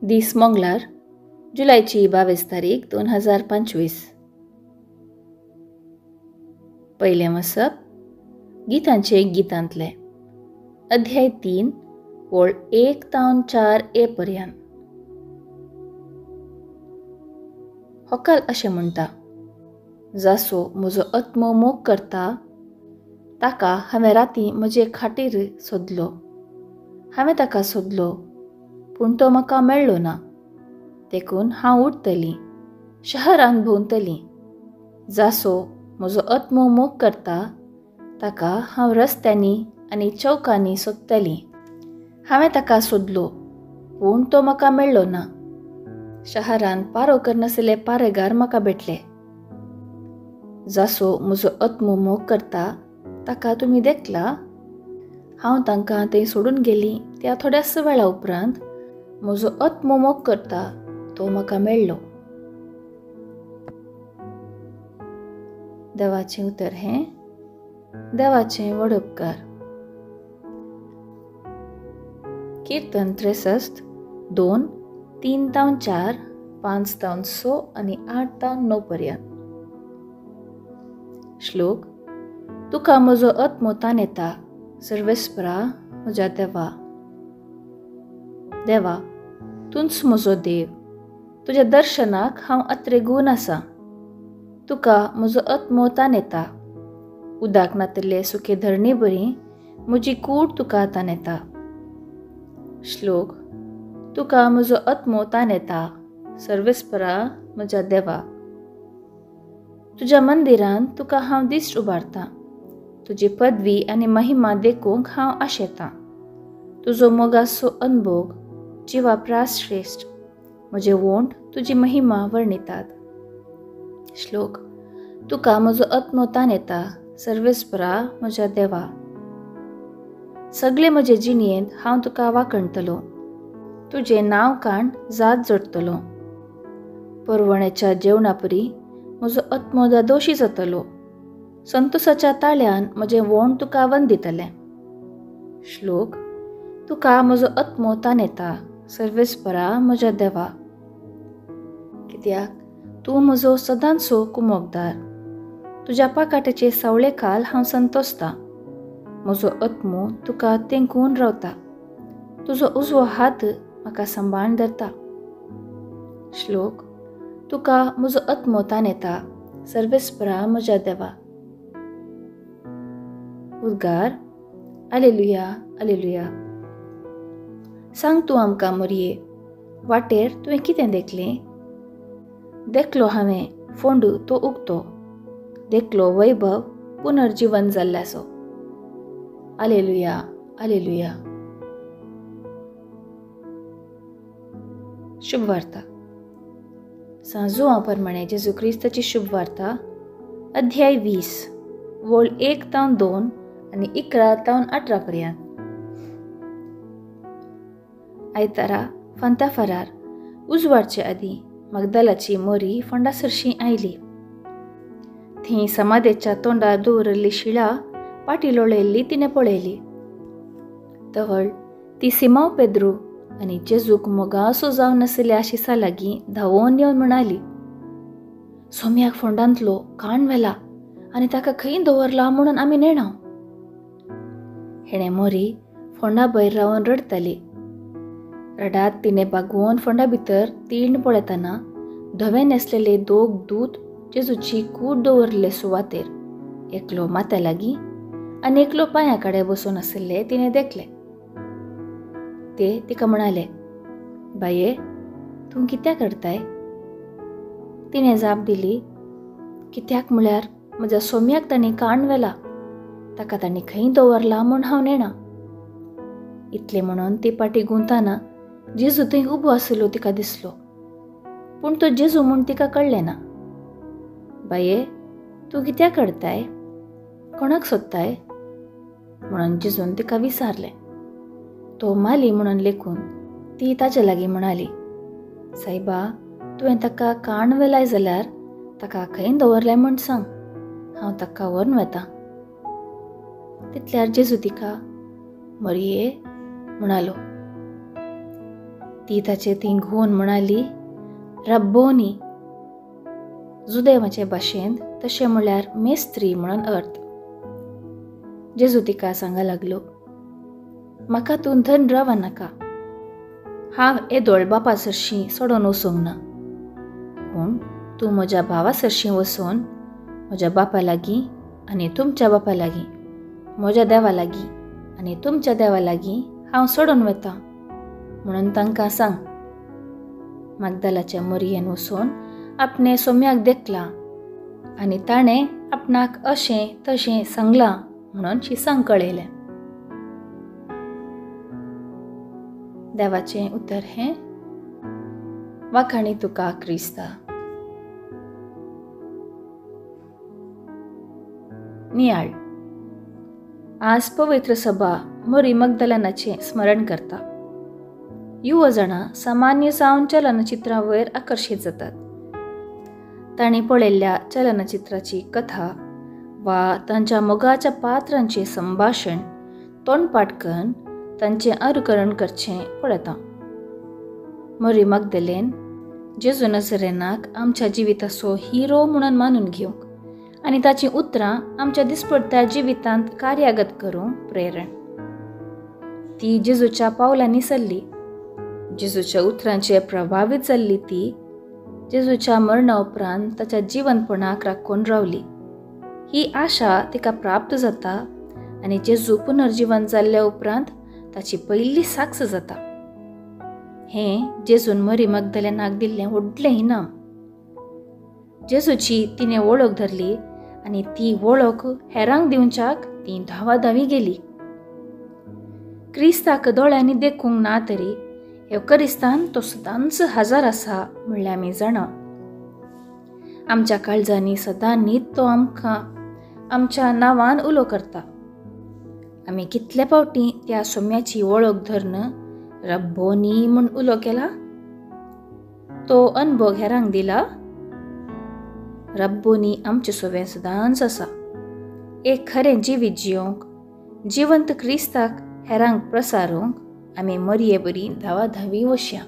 दीस मंगळार, जुलयची 22 तारीख 2025. पयलें वसप गितांचे गितांतलें, अध्याय 3 ओळ 1 तावन 4 ए पर्यंत. होकाल अशें म्हणटा, जासो म्हजो आत्मो मोग करता ताका हांवें राती म्हजे खाटीर सोदलो. हांवें ताका सोदलो पूण तो म्हाका मेळ्ळो ना. देखून हांव उठतली, शहरान भोंवतली. जासो म्हजो आत्मो मोग करता ताका हांव रस्त्यांनी आनी चौकांनी सोदतली. हांवें ताका सोदलो पूण तो म्हाका मेळ्ळो ना. शहरान पारो करनासले पारेगार म्हाका भेटले. जासो म्हजो आत्मो मोग करता ताका तुमी देखला? हांव तांकां थंय सोडून गेली त्या थोड्याच वेळा उपरांत म्हजो आत्मो मोग करता तो म्हाका मेळ्ळो. देवाचें उतर हें देवाचें व्हड उपकार. कीर्तन 63 2 3 तावन 4 5 तावन 6 आनी 8 तावन 9 पर्यंत. श्लोक, तुका म्हजो आत्मो तानेता सर्वेस्परा म्हज्या देवा. देवा, तूंच म्हजो देव, तुज्या दर्शनाक हांव अत्रेगून आसा. तुका म्हजो आत्मो तानेता. उदक नातिल्ले सुके धरणे बरी म्हजी कूड तुका तानेता. श्लोक, तुका म्हजो आत्मो तानेता सर्वेस्परा म्हज्या देवा. तुज्या मंदिरांत तुका हांव दिश्ट उबारतां. तुजी पदवी आनी महिमा देखूंक हांव आशेतां. तुजो मोगाचो अनभोग जिवा प्रास श्रेश्ठ. म्हजे वोंठ तुजी महिमा वर्णितात. श्लोक, तुका म्हजो आत्मो तानेता सर्वेस्परा म्हज्या देवा. सगळे म्हजे जिणयेंत हांव तुका वाखणतलो. तुजें नांव काण जात जोडटलो. परवण्याच्या जेवणापरी म्हजो आत्मो दादोशी जातलो. संतोसाच्या ताळ्यान म्हजें वोंठ तुका वंदितलें. श्लोक, तुका म्हजो आत्मो तानेता सर्वेस्परा म्हज्या देवा. कित्याक तूं म्हजो सदांचो कुमोकदार. तुज्या पाकाट्याचे सावळे खाल हांव संतोसतां. म्हजो आत्मो तुका तेंकून रावता. तुजो उजवो हात म्हाका सांबाळून धरता. श्लोक, तुका म्हजो आत्मो तानेता सर्वेस्परा म्हज्या देवा. उद्गार, आलेलुया आलेलुया. सांग तूं आमकां मोरये, वाटेर तुवें कितें देखलें? देखलो हांवें फोंडू तो उगतो. देखलो वैभव पुनर्जीवन जाल्ल्याचो. आलेलुया आलेलुया. शुभवार्ता. सांत जुवांव प्रमाणे जेजू क्रिस्ताची शुभवार्ता, अध्याय 20 वोळ 1 तावन 2 आनी 11 तावन 18 पर्यंत. आयतारा फांताफारार उजवाडचे आदीं मगदालाची मोरी फोंडा सरशी आयली. थंय समाधेच्या तोंडार दवरिल्ली शिळा पाटी लोळयल्ली तिणें पळयली. तवळ ती सिमांव पेद्रू आनी जेजूक मोगासो जावन आशिल्ल्या शिसा लागीं धांवोन येवन म्हणाली, सोम्याक फोंडांतलो काण व्हेला आनी ताका खंय दवरला म्हणून आमी नेणाव. हेणें मोरी फोंडा भायर रावन रडटाली. रडात तिणें बागवोन फोंडा भितर तीण पळयतना धवे न्हेसलेले दोग दूत जेजूची कूड दवरिल्ले सुवातेर एकलो माथ्या लागीं आनी एकलो पांया कडेन बसून आशिल्ले तिणें देखले. ते तिका म्हणाले, बाये, तूं कित्याक रडताय? तिणें जाप दिली, कित्याक म्हळ्यार म्हज्या सोम्याक तांणी काण व्हेला. ताका तांणी खंय दवरला म्हूण हांव नेणा. इतलें म्हणून ती पाटी गुंताना जेजू थंय उबो आशिल्लो तिका दिसलो. पूण तो जेजू म्हूण तिका कळ्ळें ना. बाये, तूं कित्याक रडताय? कोणाक सोदताय? म्हणून जेजून तिका विचारलें. तो माली म्हणून लेखून ती ताजे लागीं म्हणाली, सायबा, तुवें ताका काण व्हेलाय जाल्यार ताका खंय दवरलाय म्हूण सांग, हांव ताका व्हरून वता. तितल्यार जेजू तिका मरये म्हणालो. ती ताचे थंय घुंवून म्हणाली, रब्बोनी. जुदेवाचे भाशेंत तशें म्हळ्यार मेस्त्री म्हणून अर्थ. जेजू तिका सांगा लागलो, म्हाका तूं धन राव नाका, हांव येदोळ बापा सरशीं सोडून वचूंक ना, पूण तूं म्हज्या भावा सरशीं वचून म्हज्या बापा लागीं आनी तुमच्या बापा लागीं, म्हज्या देवा लागीं आनी तुमच्या देवा लागीं हांव सोडून वतां म्हणून तांकां सांग. मागदालाच्या मोरयेन वचून आपणे सोम्याक देखलां आनी ताणें आपणाक अशें तशें सांगलां म्हणून शिसांक कळयलें. देवाचें उतर हें. वाखाणी तुका क्रिस्ता. नियाळ. आज पवित्र सभा मोरी मगदलनाचें स्मरण करता. युवा जाणां सामान्य जावन चलनचित्रां वयर आकर्शीत जातात. तांणी पळयल्ल्या चलनचित्राची कथा वा तांच्या मोगाच्या पात्रांचें संभाशण तोंडपाठ करून तांचें अनुकरण करचें पळयता. मोरी मगदलेन जेजू नजरेनाक आमच्या जिविताचो हिरो म्हणून मानून घेवंक आनी ताचीं उतरां आमच्या दिसपडत्या जिवितांत कार्यागत करूंक प्रेरण. ती जेजूच्या पावलांनी सरली. जेजूच्या उतरांचे प्रभावीत जाल्ली ती जेजूच्या मरणा उपरांत ताच्या जिवनपणाक राखून रावली. ही आशा तिका प्राप्त जाता आनी जेजू पुनर्जीवन जाल्ल्या उपरांत ताची पयली साक्ष जाता. हें जेजून मरी मगदलेनाक दिल्लें व्हडलें इनाम. जेजूची तिणें वळख धरली आनी ती वळख हेरांक दिवच्याक ती धांवाधावी गेली. क्रिस्ताक दोळ्यांनी देखूंक ना तरी एवकरिस्तान तो सदांच हजर आसा म्हणल्यार आमी जाणा. आमच्या काळजांनी सदां न्हीद तो आमकां आमच्या नांवान उलो करता. आमी कितले फावटी त्या सोम्याची वळख धरून रब्बोनी म्हूण उलो केला? तो अनभोग हेरांक दिला? रब्बोनी आमचे सोवें सदांच आसा. एक खरें जिवीत जियोंक, जिवंत क्रिस्ताक हेरांक प्रसारूंक आमी मरये बरी धांवाधावी वशया.